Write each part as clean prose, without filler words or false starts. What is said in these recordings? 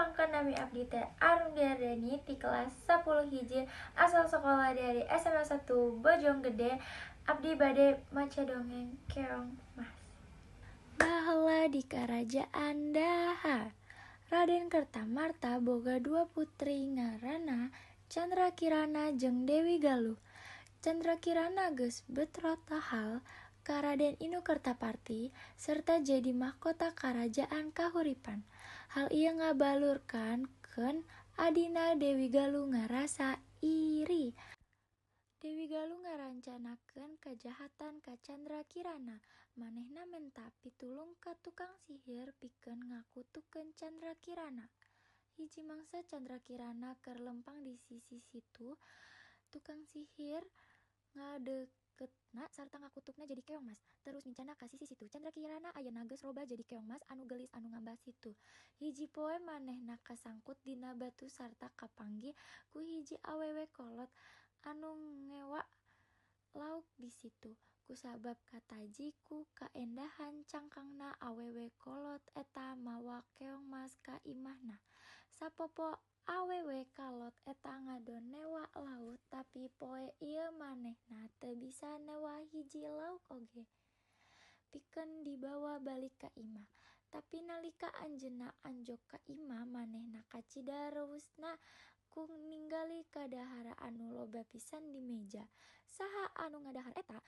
Tepangkeun, nami abdi teh Arum Diardani ti kelas 10 hiji, asal sekolah dari SMA 1 Bojonggede. Abdi bade maca dongeng Keong Mas. Baheula di Karajaan Daha, Raden Kertamarta boga dua putri ngaranna Chandra Kirana jeung Dewi Galuh. Chandra Kirana geus betrotahal ka Raden Inu Kertapati serta jadi mahkota Karajaan Kahuripan. Hal ieu ngabalurkeun adina Dewi Galuh ngarasa iri. Dewi Galuh ngarancanakeun kajahatan ka Chandra Kirana. Manehna menta pitulung ka tukang sihir pikeun ngakutukeun Chandra Kirana. Hiji mangsa Chandra Kirana keur lempang di sisi situ, tukang sihir ngadeukeutna sarta ngakutukna jadi keong mas. Terus mincana ka sisi situ. Chandra Kirana ayeuna geus robah jadi keong mas anu geulis anu ngambah situ. Hiji poe manehna kasangkut dina batu sarta kapanggih ku hiji awewe kolot anu ngewa lauk di situ. Kusabab kataji ku kaendahan cangkangna, awewe kolot eta mawa keong mas ka imahna. Sapopo awewe kolot eta ngadon newa lauk, tapi poe ieu manehna teu bisa newa hiji lauk oge pikeun dibawa balik ka imah. Tapi nalika anjeunna anjog ka imah, manehna kacida reueusna ku ninggali kadahara anu loba pisan di meja. Saha anu ngadahar eta?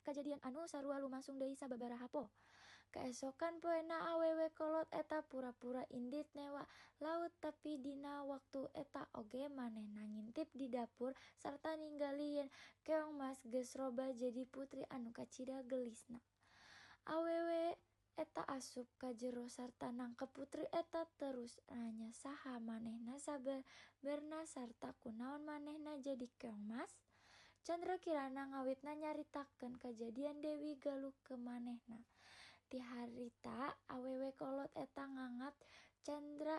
Kajadian anu sarua lumangsung deui sababaraha poe. Kaesokan poena awewe kolot eta pura-pura indit newa lauk, tapi dina waktu eta oge manehna ngintip di dapur sarta ninggali yen keong mas geus robah jadi putri anu kacida geulisna. Awewe eta asup ka jero sarta nangkep putri eta terus nanya saha manehna sabenerna sarta kunaon manehna jadi keong mas. Chandra Kirana ngawitna nyaritakeun kajadian Dewi Galuh ke manehna. Ti harita awewe kolot eta nganggap Chandra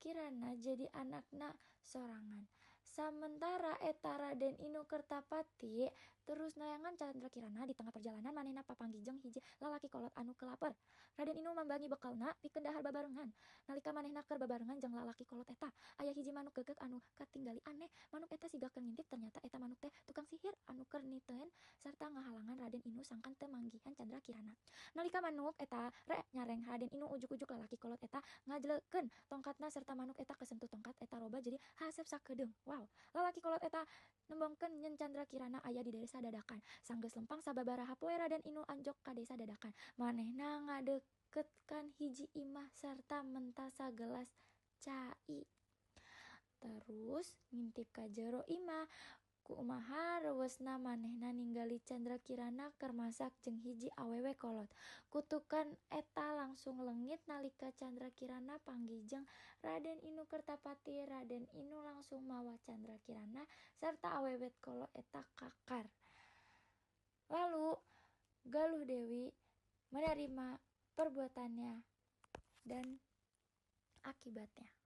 Kirana jadi anakna sorangan. Samentara eta Raden Inu Kertapati terus neangan Chandra Kirana. Di tengah perjalanan manehna papanggih jeung hiji lalaki kolot anu keur laper. Raden Inu mambangi bekalna pikeun dahar babarengan. Nalika manehna keur babarengan jeung lalaki kolot eta, aya hiji manuk gegeuk anu katinggali aneh. Manuk eta siga keur ngintip, ternyata eta manuk teh tukang sihir anu keur niteun sarta ngahalangan Raden Inu sangkan teu manggihan Chandra Kirana. Nalika manuk eta rek nyareng Raden Inu, ujug-ujug lalaki kolot eta ngajleukeun tongkatna serta manuk eta kesentuh tongkat eta robah jadi haseup sakedeung. Wow, lalaki kolot eta nembongkeun yen Chandra Kirana aya di desa dadakan. Sanggeus lempang sababaraha poe, Raden Inu anjog ka desa dadakan. Manehna ngadeukeutkan hiji imah sarta menta sagelas cai. Terus ngintip ka jero imah. Kumaha reueusna manehna ninggali Chandra Kirana keur masak jeung hiji awewe kolot. Kutukan eta langsung leungit nalika Chandra Kirana panggih jeung Raden Inu Kertapati. Raden Inu langsung mawa Chandra Kirana sarta awewe kolot eta kakar. Lalu Galuh Dewi menerima perbuatannya dan akibatnya.